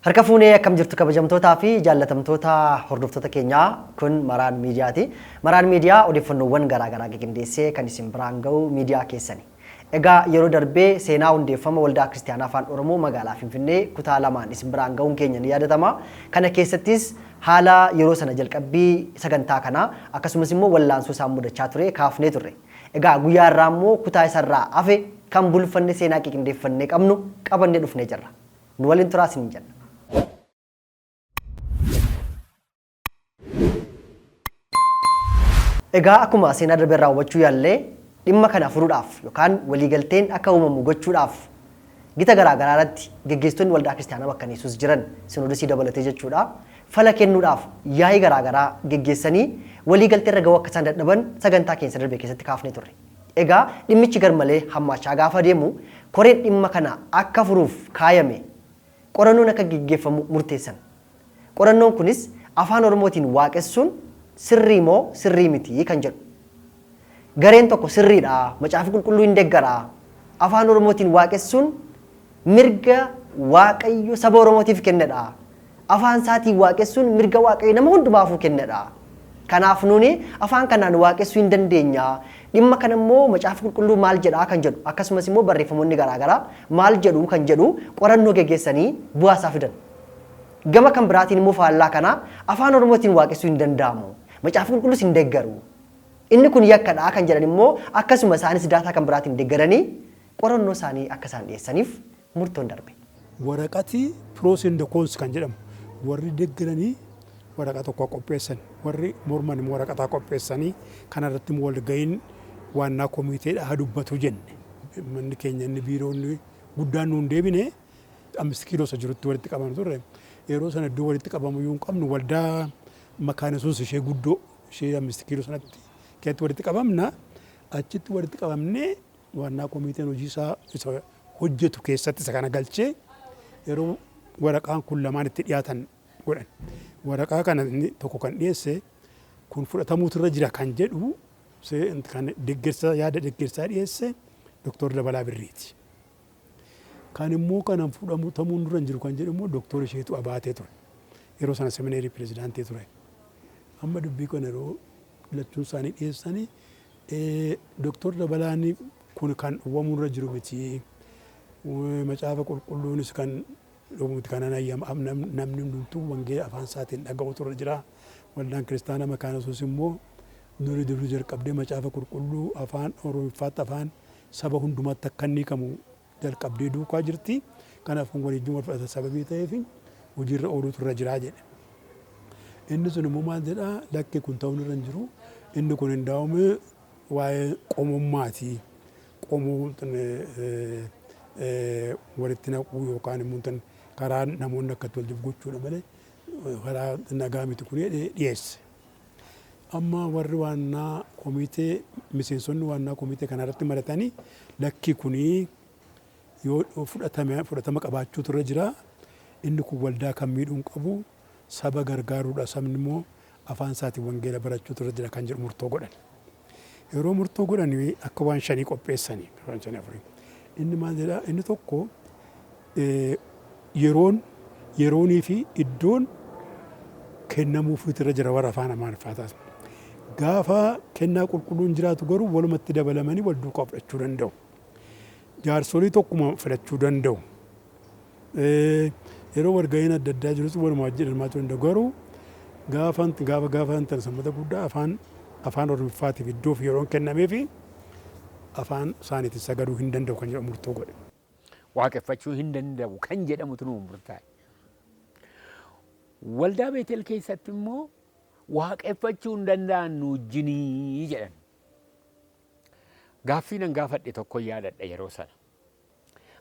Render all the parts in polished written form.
Harka fuunee akkam jirtu kabajamtootaa fi jaallatamtoota hordoftoota keenyaa kun Maraan Miidiyaati. Maraan Miidiyaa odeeffannoowwan garaa garaa qindeessee kan isin biraan ga'u miidiyaa keessani. Egaa yeroo darbee seenaa hundeeffama Waldaa Kiristiyaanaa Afaan Oromoo magaalaa Finfinnee kutaa lamaan isin biraan ga'uun keenya ni yaadatama. Kana keessattis haala yeroo sana jalqabbii sagantaa kanaa akkasumas immoo wallaansoo isaan mudachaa ture kaafnee turre. Egaa guyyaa irraa immoo kutaa isarraa hafe kan bulfanne seenaa qindeeffannee qabnu qabannee dhufnee jirra. Nu waliin turaa isiniin jenna. Egaa akkuma seenaa darbe irraa hubachuu yaallee dhimma kana furuudhaaf yookaan waliigalteen akka uumamu gochuudhaaf gita garaa garaa irratti geggeessitoonni waldaa kiristaanaa bakka Yesuus jiran sinodosii dabalatee jechuudha fala kennuudhaaf yaa'ii garaa garaa geggeessanii waliigaltee irra ga'uu akka isaan dadhaban sagantaa keenya darbe keessatti kaafnee turre. Egaa dhimmichi garmalee hammaachaa gaafa deemu koreen dhimma kana akka furuuf kaayame qorannoon akka geggeeffamu murteessan. Qorannoon kunis Afaan Oromootiin waaqessuun sirrii moo sirrii miti kan jedhu. Gareen tokko sirriidha, Macaafa Qulqulluu hin deggara, Afaan Oromootiin waaqessuun mirga Waaqayyo saba Oromootiif kennedha. Afaan isaatiin waaqessuun mirga Waaqayyo nama hundumaafuu kennedha. Kanaaf nuuni afaan kanaan waaqessuu hin dandeenya. Dhimma kana immoo Macaafa Qulqulluu maal jedhaa kan jedhu akkasumas immoo barreeffamoonni garaagaraa maal jedhu kan jedhu qorannoo geggeessanii bu'aa isaa fidan. Gama kan biraatiin immoo faallaa kanaa Afaan Oromootiin waaqessuu hin danda'amu. Macaafa Qulqulluus hin deeggaru. Inni kun yakkadha kan jedhan immoo akkasuma isaanis daataa kan biraatiin deeggaranii qorannoo isaanii akka isaan dhiyeessaniif murtoon darbe. Waraqati pros and cons kan jedhamu warri deeggaranii waraqaa tokko qopheessan, warri morman immoo waraqataa qopheessanii kanarratti immoo walga'iin waannaa komiteedha haa dubbatu jenne. Manni keenya inni biiroonni guddaan nuun deebine 5 kiiloo isa jirutti walitti qabamu turre. Yeroo sana iddoo walitti qabamu iyyuu hin qabnu, waldaa Makaana Yesuus ishee guddoo ishee 5 kiiloo sanatti keessatti walitti qabamna. Achitti walitti qabamnee waannaa komiteen hojii isaa isa hojjetu keessatti isa kana galchee yeroo waraqaan kun lamaan itti dhiyaatan godhan. Waraqaa kana inni tokko kan dhiyeesse kun fudhatamuutu irra jira kan jedhu kan deeggarsa yaada deeggarsaa dhiyeesse Doktor Dabalaa Birriiti. Kan immoo kanan fudhatamuun dura hin jiru kan jedhu immoo Doktor Isheetuu Abaatee ture. Yeroo sana semineerii pirezidaantii ture. Amma dubbii kana yeroo lachuun isaanii dhiyeessanii Doktor Dabalaan kun kan dhowwamuu irra jiru miti. Macaafa Qulqulluunis kan dhowwu miti. Kanan ayyama namni hundumtuu wangeela afaan isaatiin dhaga'utu irra jira. Waldaan Kiristaanaa Makaana Yesuus immoo durii durii jalqabdee Macaafa Qulqulluu afaan Oromiffaatti afaan saba hundumaatti akka inni hiikamu jalqabdee duukaa jirti. Kanaaf kun waliin wal fudhata sababii ta'eef hojiirra ooluutu irra jira jedhe. Inni sun immoo maal jedhaa, lakki kun ta'uun irra hin jiru. Inni kun hin daa'ume waa'ee qomummaati. Qomoo walitti naquu yookaan immoo karaa namoonni akka itti wal jibbu gochuudha malee karaa nagaa miti kun dhiyeesse. Amma warri waannaa komitee miseensonni waannaa komitee kanarratti maratanii lakki kunii yoo fudhatame fudhatama qabaachuutu irra jira. Inni kun waldaa kan miidhuu hin qabu, saba gargaaruudha, sabni immoo afaan isaatiin wangeela barachuutu irra jira kan jedhu murtoo godhan. Yeroo murtoo godhan akka waan shanii qopheessanii, waan shanii afurii. Inni maal jedhaa, inni tokko yeroon yeroonii fi iddoon kennamuufiitu irra jira warra afaan Amaariffaa taasisu. Gaafa kennaa qulqulluun jiraatu garuu walumatti dabalamanii wal duukaa fudhachuu danda'u. Jaarsolii tokkuma filachuu danda'u. Yeroo walga'iin adda addaa jirus waluma wajjin hirmaachuu danda'u. Garuu gaafa gaafa gaafa tan sanbata guddaa afaan afaan Oromiffaatiif iddoo fi yeroon kennameefi afaan isaaniitiin sagaduu hin danda'u kan jedhu murtoo godhe. Waaqeffachuu hin danda'u kan jedhamutu nuu murtaa'e. Waldaa Beetel keessatti immoo waaqeffachuu hin danda'an nu wajjinii jedhan. Gaaffii nan gaafadhe tokko yaadadha yeroo sana.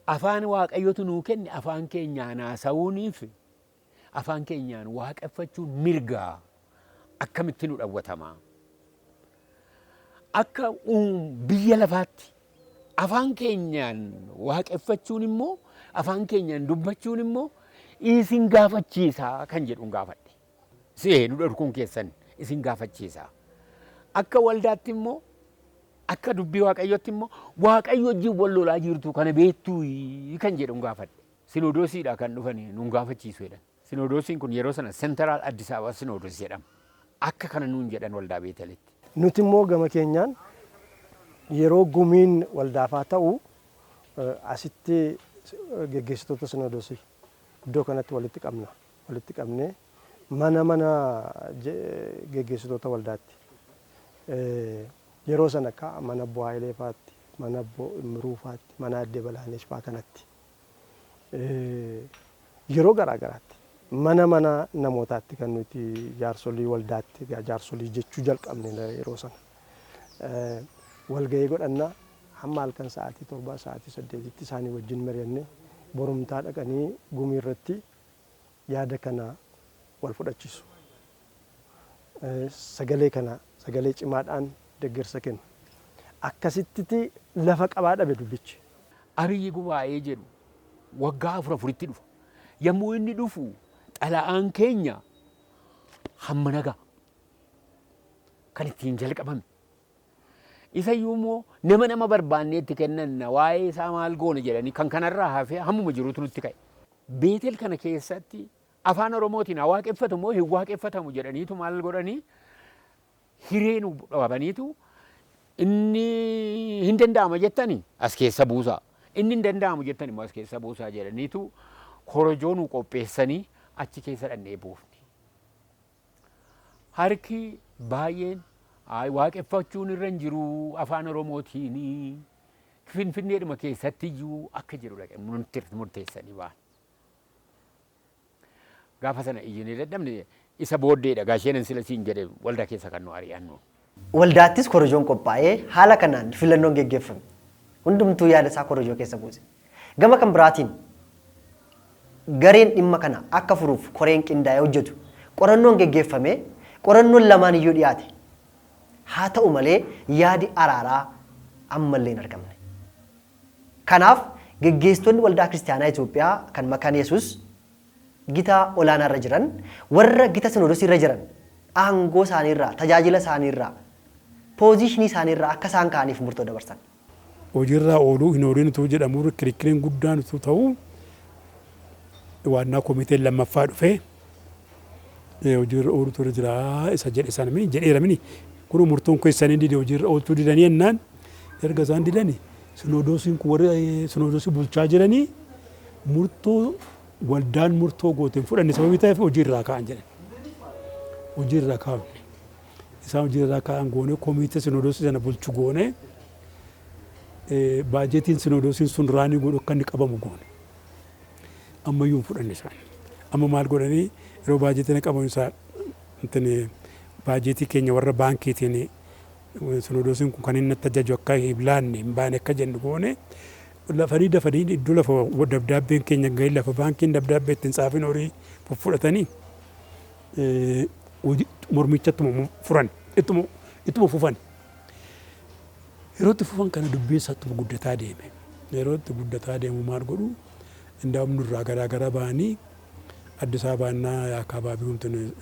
Afaan Waaqayyotu nuu kenne afaan keenyaan haasa'uuniif afaan keenyaan waaqeffachuun mirgaa akkamitti nu dhawwatama? Akka biyya lafaatti afaan keenyaan waaqeffachuun immoo afaan keenyaan dubbachuun immoo isin gaafachiisa kan jedhuun gaafadhe. Si'ee nu dhorkuun keessan isin gaafachiisa. Akka waldaatti immoo akka dubbii Waaqayyootti immoo Waaqayyo wajjin wal lolaa jirtu kana beektuu kan jedhuun gaafadhe. Sinodoosiidha kan dhufanii nuun gaafachiisu jedhan. Sinodoosiin kun yeroo sana Central Addis Ababa Sinoodoos jedhama. Akka kana nuun jedhan waldaa Beetelitti. Nuti immoo gama keenyaan yeroo gumiin waldaafaa ta'u asitti geggeessitoota sinodoosii iddoo kanatti walitti qabna. Walitti qabnee mana mana geggeessitoota waldaatti. Yeroo sana akka mana Obbo Hayilee fa'aatti, mana Obbo Immiruu fa'aatti, mana Addee Balaanesh fa'aa kanatti. Yeroo garaa garaatti mana mana namootaatti kan nuti jaarsolii waldaatti jaarsolii jechuu jalqabne yeroo sana. Walgahii godhannaa hamma halkan sa'aatii 7, sa'aatii 8tti isaanii wajjin mari'annee borumtaa dhaqanii gumii irratti yaada kana wal fudhachiisu. Sagalee kana sagalee cimaadhaan deeggarsa kennu. Akkasitti lafa qabaa dhabe dubbichi. Abiyyi gubaa'ee jedhu waggaa afur afuritti dhufa. Yommuu inni dhufu xala'aan keenya hamma nagaa kan ittiin jalqabame. Isa iyyuu immoo nama nama barbaannee itti kennanna, waa'ee isaa maal goona jedhanii kan kanarraa hafee hammuma jirutu nutti ka'e. Beetel kana keessatti afaan Oromootiin haa waaqeffatu moo hin waaqeffatamu jedhaniitu maal godhanii hiree nu dhabaniitu, inni hin danda'ama jettani as keessa buusaa, inni hin danda'amu jettani immoo as keessa buusaa jedhaniitu korojoo nu qopheessanii achi keessa dhannee buufne. Harki baay'een waaqeffachuun irra hin jiru afaan Oromootiin, Finfinneedhuma keessatti iyyuu akka jiru dhaqee murteessanii ba'an. Gaafa sana iyyinee dadhabne, isa booddeedha gaasheenan sila siin jedhe waldaa keessa kan nu ari'annu. Waldaattis korojoon qophaa'ee haala kanaan filannoon geggeeffame. Hundumtuu yaada isaa korojoo keessa buuse. Gama kan biraatiin gareen dhimma kana akka furuuf koreen qindaa'ee hojjetu qorannoon geggeeffamee qorannoon lamaan iyyuu dhiyaate. Haa ta'u malee yaadi araaraa ammallee hin argamne. Kanaaf geggeessitoonni Waldaa Kiristiyaanaa Itoophiyaa kan Makaana Yesuus gita olaanaa irra jiran, warra gita Sinoodosii irra jiran aangoo isaanii irraa, tajaajila isaanii irraa, pooziishinii isaanii irraa akka isaan ka'aniif murtoo dabarsan. Hojiirraa ooluu hin oolin utuu jedhamuu, kirikiriin guddaan utuu ta'uu, waannaa komiteen lammaffaa dhufee hojiirra oolutu irra jira isa jedhe sana mini jedheera mini, kun murtoon keessanii dide, hojiirra oolchuu didanii jennaan, erga isaan didani sinodoosiin kun warri sinodoosii bulchaa jiranii murtoo waldaan murtoo goote hin fudhanne sababii ta'eef hojiirraa ka'an jedhan. Hojiirraa kaafne. Isaan hojiirraa ka'an goone, komitee sinodoosii sana bulchu goone, baajetiin sinodoosiin sun raanii godhu akka inni qabamu goone. Ammayyuu hin fudhanne isaan. Amma maal godhanii, yeroo baajetiin qabamu isaa baajetii keenya warra baankiitiin sinodoosiin kun kan inni natti ajaju akka hin laanne hin baane akka jennu goone, lafanii dafanii iddoo lafa dabdaabbeen keenya gahee lafa baankiin dabdaabbee ittiin tsaafin horii fudhatanii mormicha ittuma furan, ittuma fufan. Yeroo itti fufan kana dubbiin isaa ittuma guddataa deeme. Yeroo itti guddataa deemu maal godhu, እንዳውም nurraa garaa gara ba'anii አዲስ አበባና የአካባቢውን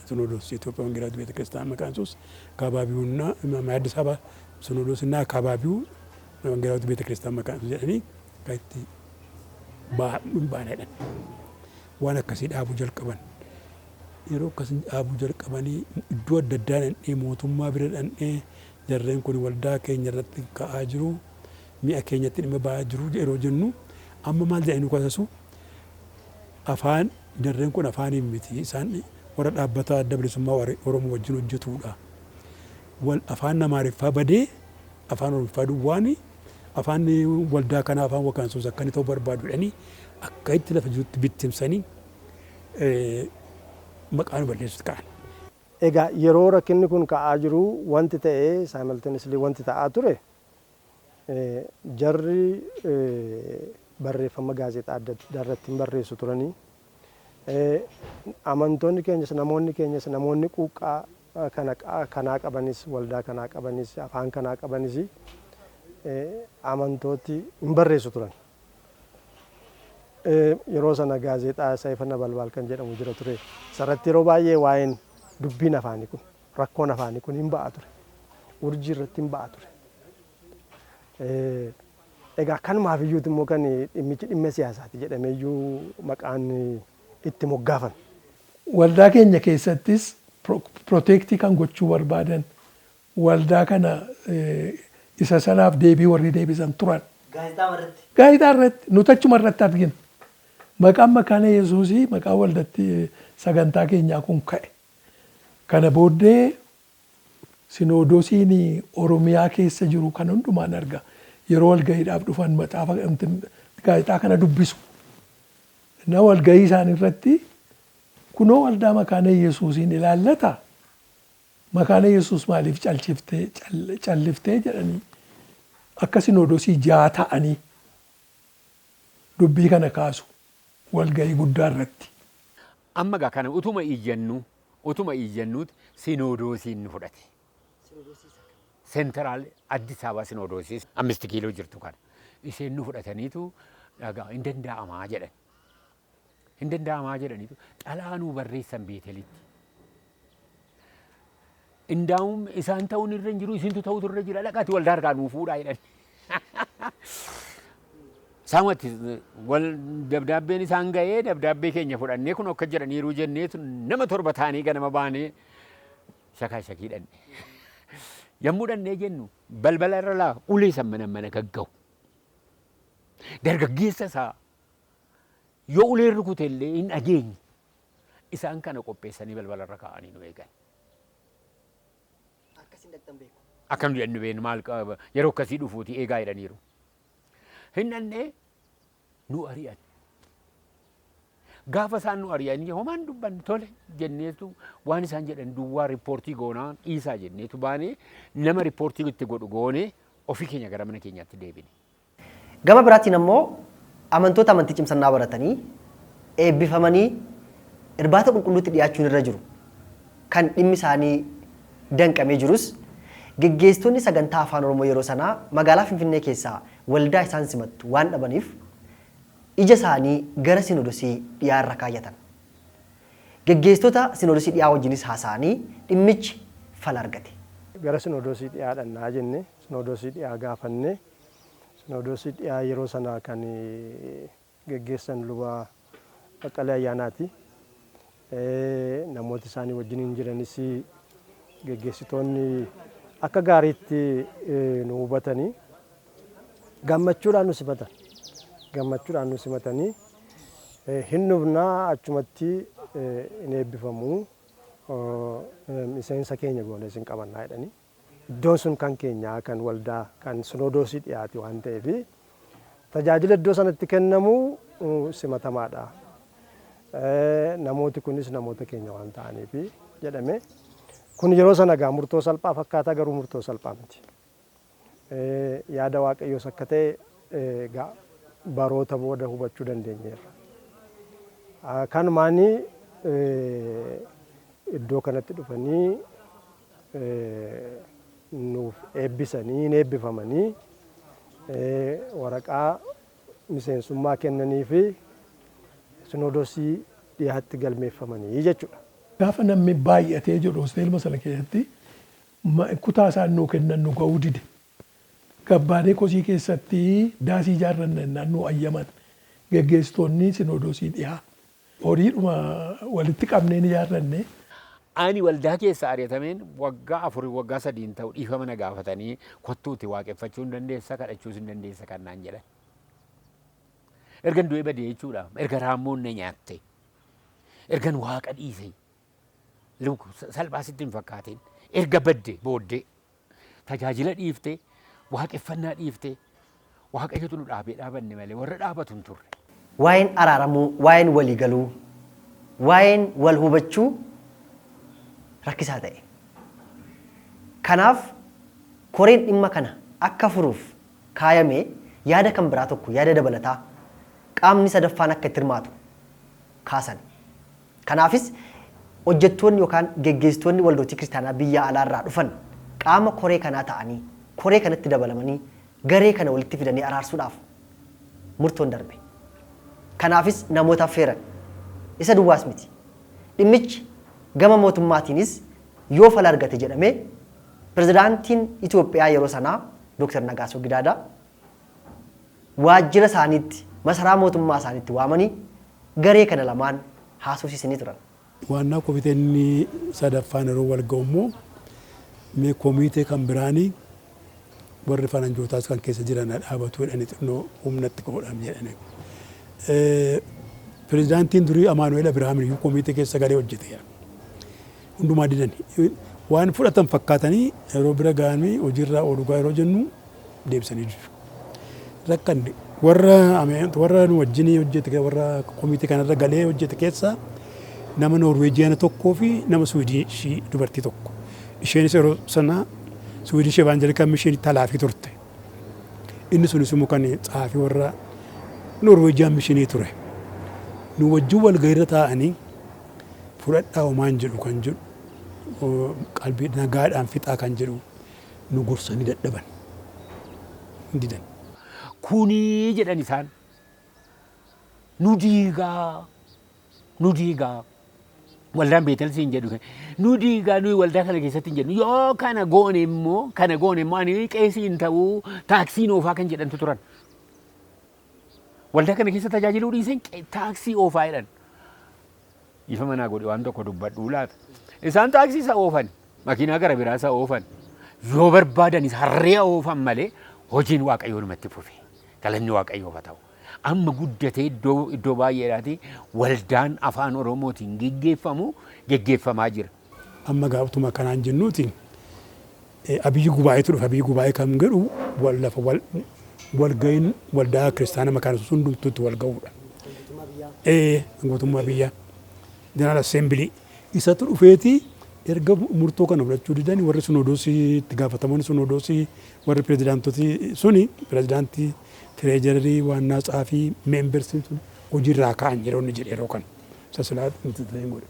ሲኖዶስ የኢትዮጵያ ወንጌላዊት ቤተክርስቲያን መካነ ኢየሱስ አካባቢውና የአዲስ አበባ ሲኖዶስና አካባቢው ወንጌላዊት ቤተክርስቲያን መካነ ኢየሱስ jedhanii akka itti hin baane jedhan. Waan akkasii dhaabuu jalqaban. Yeroo akkasii dhaabuu jalqabanii iddoo adda addaa dhandhee, mootummaa bira dhandhee, jarreen kun waldaa keenya irratti ka'aa jiru, mi'a keenyatti dhimma ba'aa jiru yeroo jennu, amma maal jedhanii nu kasasu? Afaan jarreen kun afaaniin miti, isaan warra dhaabbata Adda Bilisummaa Oromoo wajjin hojjetudha. Wal afaan Amaariffaa badee afaan Oromoffaa duwwaani afaan waldaa kanaa afaan Wakaansoos akka inni ta'u barbaadu jedhanii akka itti lafa jirutti bittimsanii maqaa nu balleessutti ka'an. Egaa yeroo rakkinni kun ka'aa jiru wanti ta'e, simultaneously wanti ta'aa ture, jarri barreeffama gaazexaa adda addaa irratti hin barreessu turanii. Amantoonni keenyas, namoonni keenyas, namoonni quuqqaa kana kanaa qabanis, waldaa kanaa qabanis, afaan kanaa qabanis, amantooti hin barreessu turan. Yeroo sana gaazexaa Saifa Nabalbaal kan jedhamu jira ture. Sarratti yeroo baay'ee waa'een dubbiin afaanii kun, rakkoon afaanii kun hin ba'a ture. Urjii irratti hin ba'a ture. Egaa kanumaaf iyyuuti immoo kan dhimmichi dhimma siyaasaati jedhamee iyyuu maqaan itti moggaafame. Waldaa keenya keessattis protect kan gochuu barbaadan, waldaa kana isa sanaaf deebii warri deebisan turan. Gaazexaa irratti. Gaazexaa irratti nuti achuma irratti argina. Maqaan Makaana Yesuusii, maqaa waldatti sagantaa keenyaa kun ka'e. Kana booddee sinoodosiin Oromiyaa keessa jiru kan hundumaan arga. Yeroo walgahiidhaaf dhufan macaafa gaazexaa kana dubbisu. Na walgahii isaan irratti kunoo waldaa Makaana Yesuusiin ilaallata. Makaana Yesuus maaliif calchiftee calliftee jedhanii akka sinoodosii 6 ta'anii dubbii kana kaasu walgahii guddaa irratti. Amma gaa kana utuma iyyannuuti sinodoosiin nu fudhate. Central Addis Ababa sinodoosii 5 kiiloo jirtu kana. Isheen nu fudhataniitu dhagaa hin danda'amaa jedhan. Hin danda'amaa jedhaniitu xalaa nuu barreessan Beetelitti. Indaa'uun isaan ta'uun irra hin jiru, isintu ta'utu irra jira, dhaqaati waldaa harkaa nuu fuudhaa jedhan. Isaanumatti wal dabdaabbeen isaan ga'ee, dabdaabbee keenya fudhannee kun akka jedhaniiru jenneetu nama 7 taanii ganama baanee shakaa shakii dhanne. Yommuu dhannee jennu balbala irra laa ulee san mana mana gagga'u. Dargaggeessa isaa yoo uleen rukute illee hin dhageenye. Isaan kana qopheessanii balbala irra kaa'anii nu eegan. Akkasiin dhaqxan beeku. Akkam jedhan beeknu, maal yeroo akkasii dhufuuti eegaa jedhaniiru. Hin dhannee, nu ari'an. Gaafa isaan nu ari'anii homaan dubbanne, tole jenneetu waan isaan jedhan duwwaa report goonaa dhiisaa jenneetu baanee, nama report itti godhu goonee ofii keenya gara mana keenyaatti deebine. Gama biraatiin ammoo amantoota amantii cimsannaa baratanii eebbifamanii irbaata qulqulluutti dhiyaachuun irra jiru kan dhimmi isaanii danqamee jirus, geggeessitoonni sagantaa Afaan Oromoo yeroo sanaa magaalaa Finfinnee keessaa waldaa isaan simattu waan dhabaniif ija isaanii gara sinodosii dhiyaarra kaayyatan. Geggeessitoota sinodosii dhiyaa wajjinis haasa'anii dhimmichi fala argate. Gara sinoodosii dhiyaa dhannaa jenne, sinoodosii dhiyaa gaafanne. Sinoodosii dhiyaa yeroo sana kan geggeessan luba Baqqalee Ayyaanaati. Namooti isaanii wajjiniin jiranis geggeessitoonni akka gaariitti nu hubatanii gammachuudhaan nu simatan. Gammachuudhaan nu simatanii, hin dhufnaa, achumatti hin eebbifamu, miseensa keenya goone isin qabannaa jedhanii. Iddoon sun kan keenyaa, kan waldaa kan sinodoosii dhiyaate waan ta'eef, tajaajila iddoo sanatti kennamu simatamaadha. Namooti kunis namoota keenya waan ta'aniif jedhame. Kun yeroo sana gaa murtoo salphaa fakkaataa, garuu murtoo salphaa miti. Yaada Waaqayyoos akka ta'e egaa baroota booda hubachuu dandeenyeerra. Kanumaanii iddoo kanatti dhufanii nuuf eebbisanii, hin eebbifamanii, waraqaa miseensummaa kennanii fi sinoodosii dhiyaatti galmeeffamanii jechuudha. Gaafa namni baay'atee jedhu hosteeluma sana keessatti kutaa isaan nuu kennan nu ga'uu dide. Gabbaanee kosii keessatti daasii ijaarranna jennaan nu ayyaman geggeessitoonni sinoodosii dhiyaa. Horiidhuma walitti qabneen ijaarranne. Ani waldaa keessa ari'atameen waggaa 4, waggaa 3n ta'u dhiifama na gaafatanii, kottuuti waaqeffachuu hin dandeessa, kadhachuus hin dandeessa kan naan jedhan. Ergan du'ee badee jechuudha. Erga raammoon na nyaatte. Ergan waaqa dhiise. Salphaa sitti hin fakkaatin. Erga badde booddee tajaajila dhiifte, waaqeffannaa dhiifte, Waaqayyotu nu dhaabee dhaabanne malee warra dhaabatu hin turre. Waa'een araaramuu, waa'een walii galuu, waa'een wal hubachuu rakkisaa ta'e. Kanaaf koreen dhimma kana akka furuuf kaayame yaada kan biraa tokko, yaada dabalataa qaamni sadaffaan akka itti hirmaatu kaasan. Kanaafis hojjettoonni yookaan geggeessitoonni waldootii kiristaanaa biyya alaarraa dhufan qaama koree kanaa ta'anii, koree kanatti dabalamanii, garee kana walitti fidanii araarsuudhaaf murtoon darbe. Kanaafis namoota affeeran. Isa duwwaas miti. Dhimmichi gama mootummaatiinis yoo fala argate jedhamee pirezidaantiin Itoophiyaa yeroo sanaa Dr. Nagaasoo Gidaadaa Waajjira isaaniitti, masaraa mootummaa isaaniitti waamanii garee kana lamaan haasofsiisanii turan. Waannaa komiteen inni sadaffaan yeroo wal ga'u immoo mee komitee kan biraanii warri faranjootaas kan keessa jiran dhaabatu jedhanii xinnoo humnatti godham jedhanii. Pirezidaantiin durii Amaanu'eel Abirahaam iyyuu komitee keessa galee hojjete. Hundumaa didan. Waan fudhatan fakkaatanii yeroo bira ga'anii hojiirraa oolu yeroo jennu deebisanii jiru. Rakkanne warra nu wajjin hojjete, warra komitee kanarra galee hojjete keessaa nama Noorweejiyaana tokkoo fi nama Suwiidishii dubartii tokko. Isheenis yeroo sana Swedish Evangelical Mission talaafii turte. Inni sunis immoo kan xaafii warra Norwegian Missionii ture. Nu wajjin wal gahiirra taa'anii fudhadhaa homaan jedhu kan jedhu, qalbii nagaadhaan fixaa kan jedhu nu gorsanii dadhaban. Didan. Kunii jedhan isaan nu diigaa, nu diigaa, waldaan Beetelsiin jedhu nu diigaa, nuyi waldaa kana keessatti hin jennu, yoo kana goone immoo, kana goone immoo ani qeesii hin ta'uu, taaksiin oofaa kan jedhantu turan. Waldaa kana keessa tajaajiluu dhiiseen taaksii oofaa jedhan. Ifa manaa godhe waan tokko dubbadhuu laata. Isaan taaksii isa oofan, makiinaa gara biraa isa oofan, yoo barbaadanis harree oofan malee hojiin Waaqayyoo namatti fufe. Galanni Waaqayyoof haa ta'u. Amma guddatee iddoo baay'eedhaati waldaan afaan Oromootiin geggeeffamu geggeeffamaa jira. Amma gaafuma kanaan jennuuti abiyyi gubaa'eetu dhufe. Abiyyi gubaa'ee kan jedhu lafa walga'iin waldaa kiristaana Makaana Yesuus hundumtuutti wal ga'uudha. Guutummaa biyyaa. General Assembly. Isatu dhufeeti erga murtoo kana fudhachuu didan warri sunodoosii, itti gaafatamoonni sunodoosii, warri pirezidaantoti suni, pirezidaantii, treasurerii, waannaa tsaafii, membersiin sun hojiirraa ka'an yeroo inni jedhe yeroo kana. Isa silaa godhe.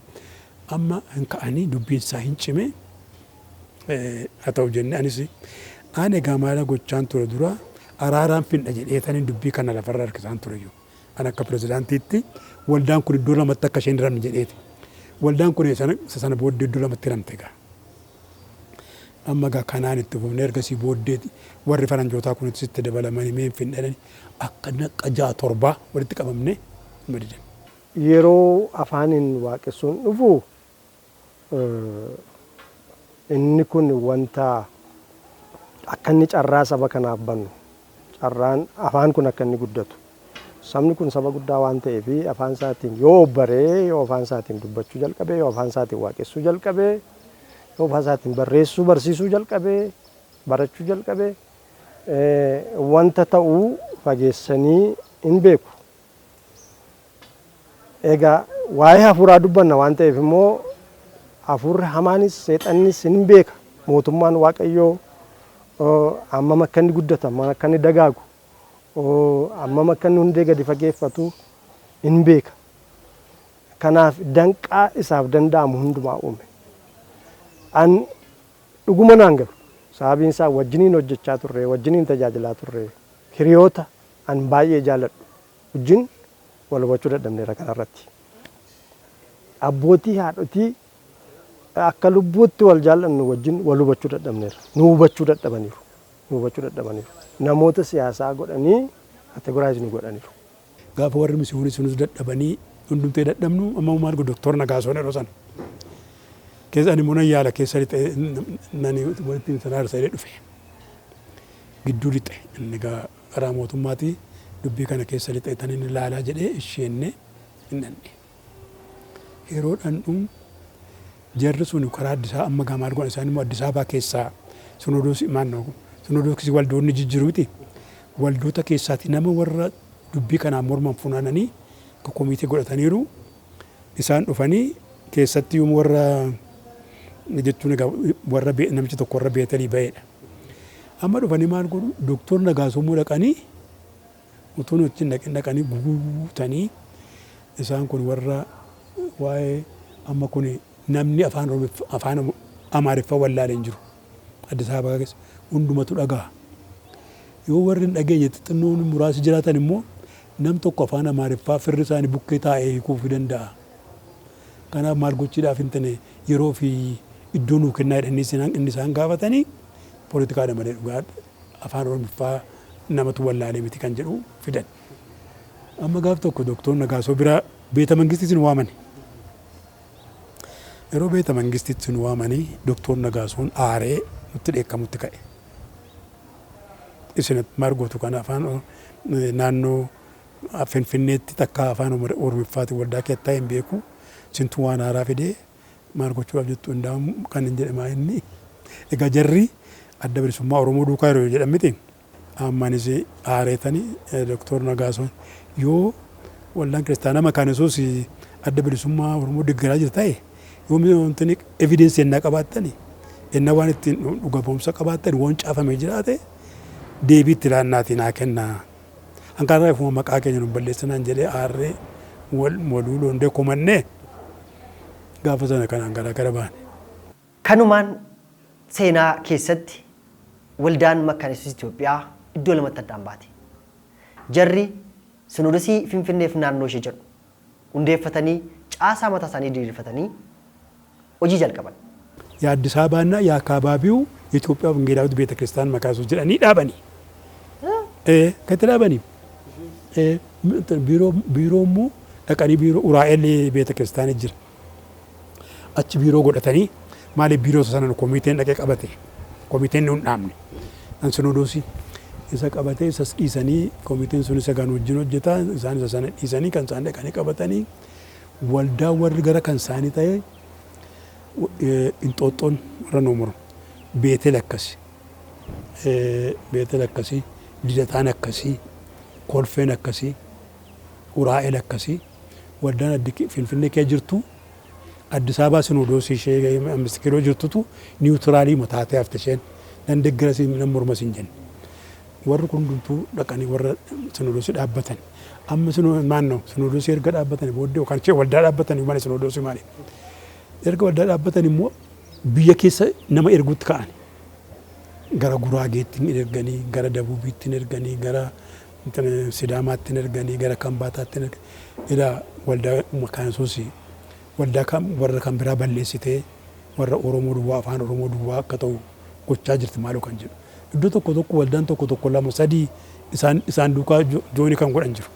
Amma hin ka'anii, dubbiin isaa hin cime. Haa ta'u jenne, anis ani egaa maala gochaan ture, dura araaraan finna jedheetaniin dubbii kana lafarra harkisaan ture iyyuu. An akka pirezidaantiitti waldaan kun iddoo lamatti akka isheen hiramne jedheeti. Waldaan kun isa sana booddee iddoo lamatti hiramte egaa. Amma egaa kanaan itti fufnee ergasii booddee warri faranjootaa kunis itti dabalamanii mee hin finne akka naqa ja'a torbaa walitti qabamne nu didan. Yeroo afaaniin waaqessuun dhufu, inni kun wanta akka inni carraa saba kanaaf bannu, carraan afaan kun akka inni guddatu, sabni kun saba guddaa waan ta'eef, afaan isaatiin yoo baree, yoo afaan isaatiin dubbachuu jalqabee, yoo afaan isaatiin waaqessuu jalqabee, yoo afaan isaatiin barreessuu barsiisuu jalqabee, barachuu jalqabee, wanta ta'uu fageessanii hin beeku. Egaa waa'ee hafuuraa dubbanna waan ta'eef immoo hafuurri hamaanis seexannis hin beeka, mootummaan Waaqayyoo hammam akka inni guddatu, hammam akka inni dagaagu, hammam akka inni hundee gadi fageeffatu hin beeka. Kanaaf danqaa isaaf danda'amu hundumaa uume. An dhuguma naan galu. Sababiin isaa wajjiniin hojjechaa turre, wajjiniin tajaajilaa turre, hiriyoota an baay'ee jaaladhu wajjin wal hubachuu dadhabneera kanarratti. Abbootii, haadhotii akka lubbuutti wal jaallannu wajjin wal hubachuu dadhabneera. Nu hubachuu dadhabaniiru. Nu hubachuu dadhabaniiru. Namoota siyaasaa godhanii categorize nu godhaniiru. Gaafa warri misiyoonii sunis dadhabanii, hundumtee dadhabnu, amma maal godhu, Doktor Nagaasoon yeroo sana. Keessa ani immoo nan yaala, keessa lixee nani walitti sana arsa'ee dhufe. Gidduu lixe inni egaa karaa mootummaatii dubbii kana keessa lixee tan inni ilaalaa jedhee isheenne hin dhandhe. Yeroo dhandhu jarri sun karaa Addisaa amma gaa maal godhan, isaan immoo Addis Ababaa keessaa sunodoosii maannoo sunodoosii waldoonni jijjiiru miti. Waldoota keessaati nama warra dubbii kanaan morman funaananii akka komitee godhataniiru. Isaan dhufanii keessatti warra jechuun egaa warra namichi tokko warra Beetelii ba'edha. Amma dhufanii maal godhu, Doktor Nagaasoo immoo dhaqanii utuu nuti hin dhaqin dhaqanii guutanii, isaan kun warra waa'ee amma kun namni afaan afaan Amaariffaa wallaale hin jiru. Addis Ababaa keessa hundumatu dhaga'a. Yoo warri hin dhageenye xixinnoon muraasi jiraatan immoo nam tokko afaan Amaariffaa firri isaanii bukkee taa'ee hiikuufii danda'a. Kanaaf maal gochuudhaaf hin tane, yeroo fi iddoo nuu kennaa jedhanii inni isaan gaafatanii poolitikaadha malee dhugaa afaan Oromiffaa Namatu wallaalee miti kan jedhu fidan. Amma gaaf tokko Doktor Nagaasoo bira beeta mangistiitti nu waamani. Yeroo beeta mangistiitti nu waamanii Doktor Nagaasoon aaree nutti dheekkamutti ka'e. Isin maal gootu kana afaan naannoo Finfinneetti takka afaan Oromiffaatiin waldaa keessatti hin beeku. Isintu waan haaraa fidee maal gochuudhaaf jettu hundaa'u kan hin jedhama inni. Egaa jarri Adda Bilisummaa Oromoo duukaa yeroo jedhan miti. Ammanis aareetanii Doktor Nagaasoon yoo waldaan kiristaanaa Makaana Yesuus Adda Bilisummaa Oromoo deeggaraa jira ta'e, yoo wanti evidence ennaa qabaattani, ennaa waan ittiin dhuga ba'umsa qabaattan, waan caafamee jiraate deebii itti laannaatii naa kennaa. Hanqaarraa ifuma maqaa keenya nu balleessinaan jedhee aarree waluu loondee komannee gaafa sana kanaan garaa gara baane. Kanumaan seenaa keessatti waldaan Makkaana Yesuus Itoophiyaa iddoo lamatti addaan baate. Jarri Sinodosii Finfinneef naannoo ishee jedhu hundeeffatanii caasaa mataa isaanii diriirfatanii hojii jalqaban. የአዲስ አበባና የአካባቢው የኢትዮጵያ ወንጌላዊት ቤተ ክርስቲያን መካነ ኢየሱስ jedhanii dhaabanii. Kan dhaabanii biiroo immoo dhaqanii biiroo Uraa'el ቤተ ክርስቲያን jira. Achi biiroo godhatanii, maaliif biiroo sana komiteen dhaqee qabate, komiteen nu hin dhaabne. Kan sinodosii isa qabatee isas dhiisanii, komiteen sun isa gaan wajjin hojjeta, isaan isa sana dhiisanii kan isaan dhaqanii qabatanii waldaa warri gara kan isaanii ta'e Inxooxxoon warra nu muru, Beetel akkasi, Beetel akkasii, Lidataan akkasii, Kolfeen akkasii, Uraa'el akkasii, waldaan addi Finfinnee kee jirtu Addis Ababaa sinodosii ishee 5 kiiloo jirtutu neutral mataatee hafte, isheen nan deeggarasii nan mormas hin jenne. Warri kun hundumtuu dhaqanii warra sinodosii dhaabbatan. Amma maannoo sinodosii erga dhaabbatanii booddee yookaan ishee waldaa dhaabbatanii malee sinodosii maali? Erga waldaa dhaabbatan immoo biyya keessa nama erguutti ka'an. Gara Guraageetti hin erganii, gara Dabuubiitti hin erganii, gara Sidaamaatti hin erganii, gara Kambaataatti hin erganii. Ilaa waldaa Makaana Yesuus waldaa kan warra kan biraa balleessitee warra Oromoo duwwaa, afaan Oromoo duwwaa akka ta'u gochaa jirti maaloo kan jedhu. Iddoo tokko tokko waldaan tokko tokko lama sadii isaan duukaa join kan godhan jiru.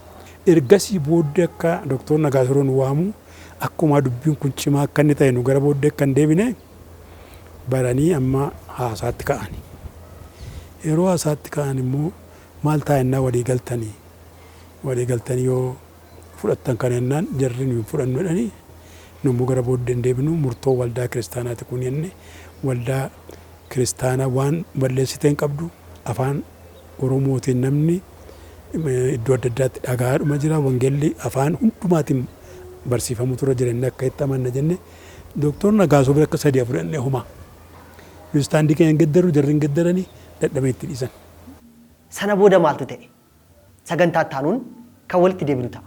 Ergasii booddee akka Doktor Nagaasoo nu waamu akkuma dubbiin kun cimaa akka inni ta'e nu gara booddee akka hin deebine baranii amma haasaatti ka'ani. Yeroo haasaatti ka'an immoo maal taa'ennaa walii galtanii yoo fudhattan kana jennaan, jarri nu hin fudhannu jedhanii, nu immoo gara booddee hin deebinu, murtoo waldaa kiristaanaati kun jenne. Waldaa kiristaanaa waan balleessitee hin qabdu, afaan Oromootiin namni iddoo adda addaatti dhagaadhuma jira, wangeelli afaan hundumaatiin barsiifamu tura jira inni akka itti amanna jenne. Dooktor Nagaasoo bira akka sadii afur jennee homaa. Nu stand keenya hin geddaru, jarri hin geddaranii, dadhabee itti dhiisan. Sana booda maaltu ta'e? Sagantaa itti aanuun kan walitti deebinu ta'a.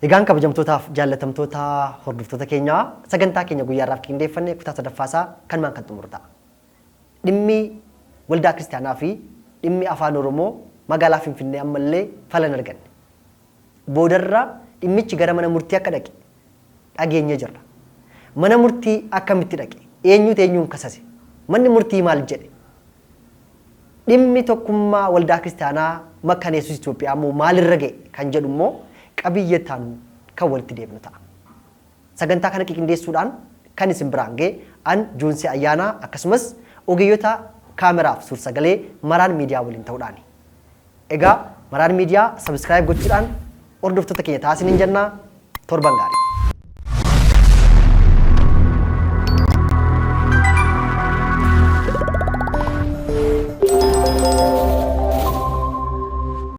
Egaan kabajamtootaaf jaallatamtoota hordoftoota keenyaa, sagantaa keenya guyyaa irraaf qindeeffanne kutaa sadaffaasaa kanumaan kan xumuru ta'a. Dhimmi waldaa kiristaanaa fi dhimmi afaan Oromoo magaalaa Finfinnee ammallee fala hin arganne. Boodarra dhimmichi gara mana murtii akka dhaqe dhageenye jirra. Mana murtii akkamitti dhaqe? Eenyutu eenyuun kasase? Manni murtii maal jedhe? Dhimmi tokkummaa waldaa kiristaanaa Makkaana Yesuus Itoophiyaa immoo maalirra ga'e kan jedhu immoo qabiyyeettaan kan walitti deebinu ta'a. Sagantaa kana qindeessuudhaan kan isin biraan ga'e an Juunsee Ayyaanaa akkasumas ogeeyyota kaameraaf suur-sagalee Maraan Miidiyaa waliin ta'uudhaani. Egaa Maraan Miidiyaa subscribe gochuudhaan hordoftoota keenya taasisanii jennaa, torban gaarii.